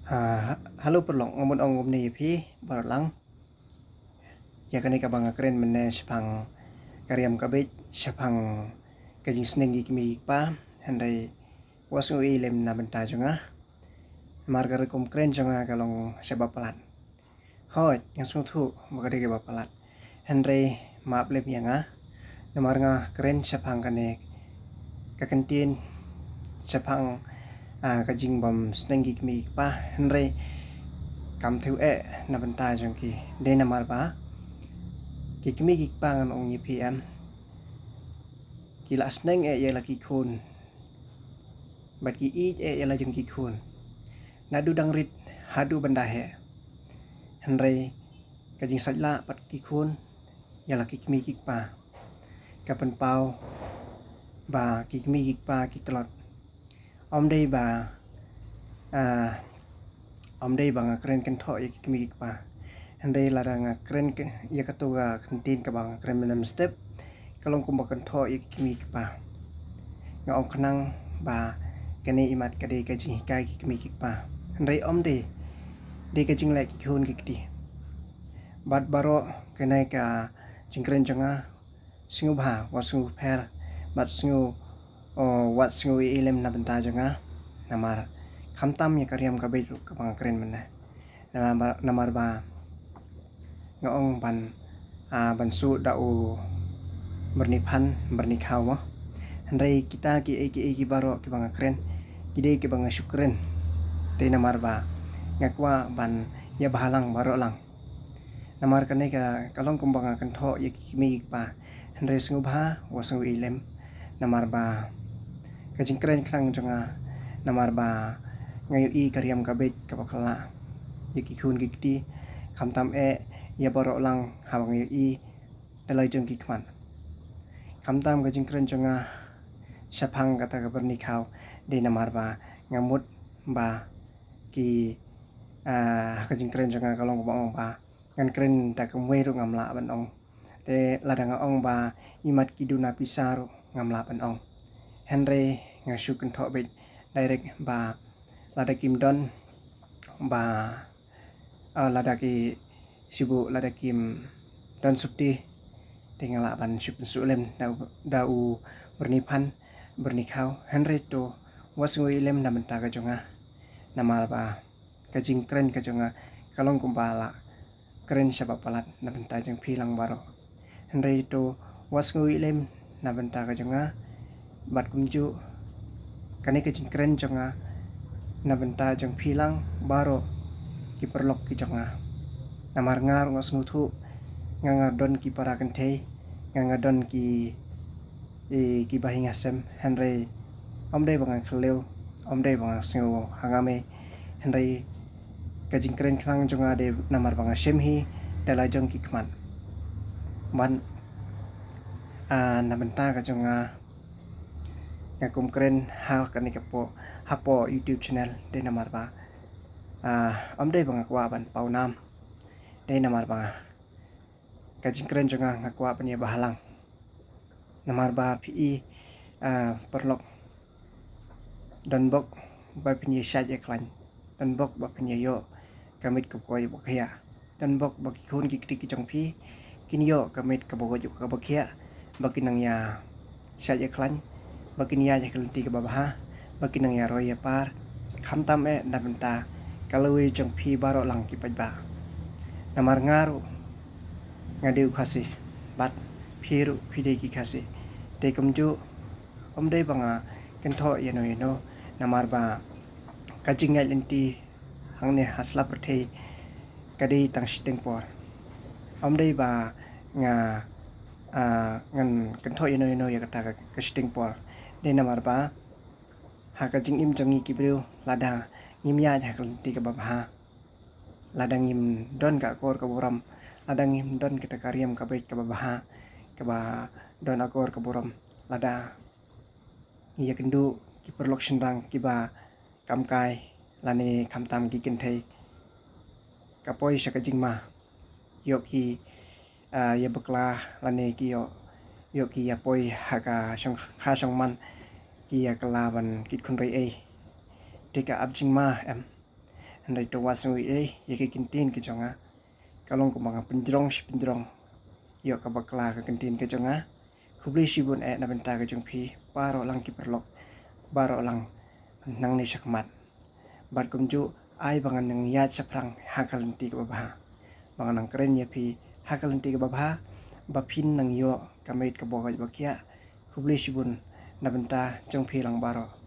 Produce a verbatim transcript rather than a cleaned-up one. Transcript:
Ah, ha- halo paralok, nga mut ong kumne ïa phi baroh lang. Ïa kane kaba nga kren mynne shaphang ka riam ka beit, shaphang ka jingsneng ki kmie ki kpa, hynrei wat sngew ïeit lem na bynta jong nga. Namar ka rukom kren jong nga ka long shaba palat. Hooid, nga sngewthuh ba ka dei kaba palat. Hynrei map lem ïa nga. Namar nga kren shaphang kane ka kyntien, shaphang ah, ka jingbym sneng ki kmie ki kpa, hynrei kam thew eh na bynta jong ki. Dei namar ba ki kmie ki kpa, ngan ong ïa phi em, ki la sneng eh ïa la ki khun, bad ki ïeit eh ïa la jong ki khun, naduh dang rit haduh ban da heh. Hynrei ka jingsait lah pat ki khun ïa la ki kmie ki kpa ka pynpaw ba ki kmie ki kpa ki tlot. Ym dei ba ah, ym dei ba nga kren kynthoh ïa ki kmie ki kpa. Hynrei lada nga kren ïa kato ka kyntien kaba nga kren mynne mynstep, ka long kumba kynthoh ïa ki kmie ki kpa. Nga ong khnang ba kane imat ka dei ka jinghikai ki kmie ki kpa, hynrei ym dei. Dei ka jingleh ki khun ki kti. Bad baroh kane ka jingkren jong nga, sngewbha wat sngew pher, bad sngew, wat sngew ïeit lem na bynta jong nga. Namar khamtam ïa ka riam ka beit ruh kaba nga kren mynne. Namar ba, namar ba nga ong ban ah, ban shu da u byrni phan byrni khaw mo. Hynrei kita ki ei ki ei ki baroh kiba nga kren, ki dei kiba nga shu kren. Dei namar ba nga kwah ban ïa bha lang baroh lang. Namar kane ka, ka long kumba nga kynthoh ïa ki kmie ki kpa. Hynrei sngewbha wat sngew ïeit lem. Namar ba ka jingkren khnang jong nga, namar ba nga ïohi ka riam ka beit kaba khlaiñ ïa ki khun ki kti, khamtam eh ïa baroh lang haba nga ïohi da la jong ki khmat. Khamtam ka jingkren jong nga shaphang kata ka byrni khaw, dei namar ba nga mut ba ki ah, ha ka jingkren jong nga ka long kumba ong ba ngan kren da kumwei ruh ngam lah ban ong. Te lada nga ong ba imat ki duna pisa ruh ngam lah ban ong. Hynrei nga shu kynthoh beit direct ba lada kim don, ba ah, lada ki shu buh, lada kim don sopti, te nga lah ban shu pynsuk lem da u, da u byrni phan byrni khaw. Hynrei to wat sngew ïeit lem na bynta ka jong nga. Namar ba ka jingkren ka jong nga ka long kumba la kren shaba palat na bynta jong phi lang baroh. Hynrei to wat sngew ïeit lem na bynta ka jong nga. Bad kumjuh kane ka jingkren jong nga na bynta jong phi lang baroh ki paralok ki jong nga. Namar nga ruh nga sngewthuh, nga nga don ki para kynthei, nga nga don ki eh, kiba hi nga sem, hynrei ym dei ba nga khlem, ym dei ba nga sngew ha nga mei, hynrei ka jingkren khnang jong nga dei namar ba nga shem hi da la jong ki khmat. Ban ah, na bynta ka jong nga, nga kum kren ha kane ka por, hapoh YouTube channel, dei namar ba ah, ym dei ba nga kwah ban paw nam. Dei namar ba nga ka jingkren jong nga nga kwah ban ïa bha lang. Namar ba phi i ah, paralok, don bok ba phin ïa shait ïa khlaiñ, don bok ba phin ïa ïoh ka miet ka kpoh ba khiah, don bok ba ki khun ki kti ki jong phi kin ïoh ka miet kaba koit kaba khiah, ba kin nang ïa shait ïa khlaiñ, ba kin ïaid ha ka lynti kaba bha, ba kin nang ïa roi ïa par, khamtam eh na bynta ka lawei jong phi baroh lang ki paidbah. Namar nga ruh nga dei u Khasi, bad phi ruh phi dei ki Khasi. Te kumjuh ym dei ba nga kynthoh ïano ïano, namar ba ka jingïaid lynti hangne ha sla pyrthei ka dei tang shiteng por. Ym dei ba nga ah, ngan kynthoh ïano ïano ïa kata ka, ka shiteng por. Dei namar ba ha ka jingim jong ngi ki briew, lada ngim ïaid ha ka lynti kaba bha, lada ngim don ka akor ka burom, lada ngim don kata ka riam ka beit kaba bha, kaba don akor ka burom, lada ngi ïa kynduh ki paralok shynrang kiba kam kai lane khamtam ki kynthei, ka poi sha ka jingma, ïoh ki ah, ïa bakla lane ki ïoh, ïoh ki ïa poi ha ka shong kha shong man, ki ïa kylla ban kit khun rei ei. Te ka ap jingma em. Hynrei to wat sngew ei ei ïa ki kyntien ki jong nga. Ka long kumba nga pynjrong shi pynjrong ïoh ka bakla ka kyntien ka jong nga. Khublei shibun eh na bynta ka jong phi baroh lang ki paralok, baroh lang nangne shakhmat. Bad kumjuh ai ba ngan nang ïaid shaphrang ha ka lynti kaba bha, ba ngan nang kren ïa phi ha ka lynti kaba bha, ba phin nang ïoh ka met ka bor kaba khiah. Khublei shibun na bynta jong phi lang baroh.